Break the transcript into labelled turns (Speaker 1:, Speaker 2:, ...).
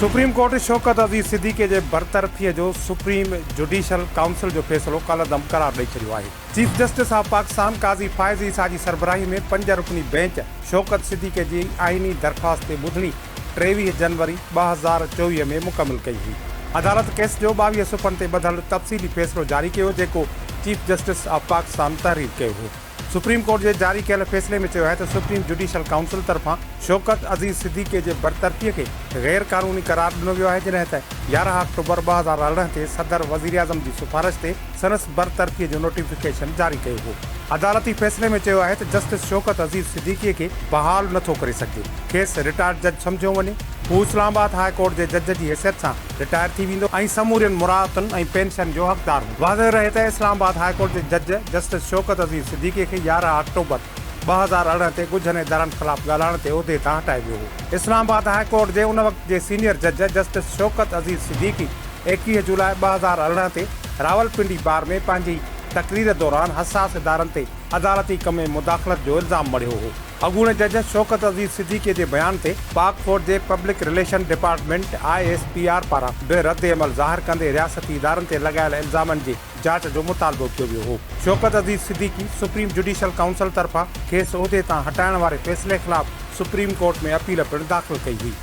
Speaker 1: Supreme court Shaukat Aziz Siddiqui جي برطرفي جو supreme judicial council جو فيصلو ڪالعدم قرار ڏئي ڇڏيو آهي. Chief justice of Pakistan Qazi Faez Isa جي سربراهي ۾ پنج رڪني بئنچ شوڪت صديقي جي آئيني درخواست تي ٻڌڻي 23 جنوري 2024 ۾ مڪمل ڪئي هئي. عدالت ڪيس جو 22 صفحن تي ٻڌل تفصيلي فيصلو جاري ڪيو جيڪو چيف جسٽس آف پاڪستان تحرير ڪيو هو. سپريم ڪورٽ جي جاري ڪيل فيصلي ۾ چيو آهي ته سپريم جڊيشل ڪائونسل طرفان شوڪت عزيز صديقي جي برطرفي کي غير قانوني قرار ڏنو ويو آهي جڏهن ته 11 آڪٽوبر 2018 تي صدر وزيراعظم جي سفارش تي سندس برطرفي جو نوٽيفڪيشن جاري ڪيو هو. عدالتي فيصلي ۾ چيو آهي ته جسٽس شوڪت عزيز صديقي کي بحال نٿو ڪري سگهجي، کيس رٽائرڊ جج سمجهيو وڃي، هو اسلام آباد هاء ڪورٽ جي جج جي حيثيت سان رٽائر ٿي ويندو ۽ سمورين مراعتن ۽ پينشن جو حقدار هوندو. واضح رهي ته اسلام آباد هاء ڪورٽ جي جج جسٽس شوڪت عزيز صديقي کي 11 آڪٽوبر 2018 تي ڳجهن ادارن خلاف ڳالهائڻ تي عهدي تان هٽايو ويو هو. اسلام آباد هاء ڪورٽ جي ان وقت جي سينيئر جج جسٽس شوڪت عزيز صديقي 21 جولاء 2018 تي راولپنڊي بار ۾ پنهنجي تقرير دوران حساس ادارن تي عدالتي ڪم ۾ مداخلت جو الزام مڙهيو هو. اڳوڻي جج شوڪت عزيز صديقي جي بيان تي پاڪ فوج جي public relation department, I S P R, پاران به رد عمل ظاهر ڪندي رياستي ادارن تي لڳايل الزامن جي جاچ جو مطالبو ڪيو ويو هو. Shaukat Aziz Siddiqui supreme judicial council طرفان کيس عهدي تان هٽائڻ واري فيصلي خلاف سپريم ڪورٽ ۾ اپيل پڻ داخل ڪئي هئي.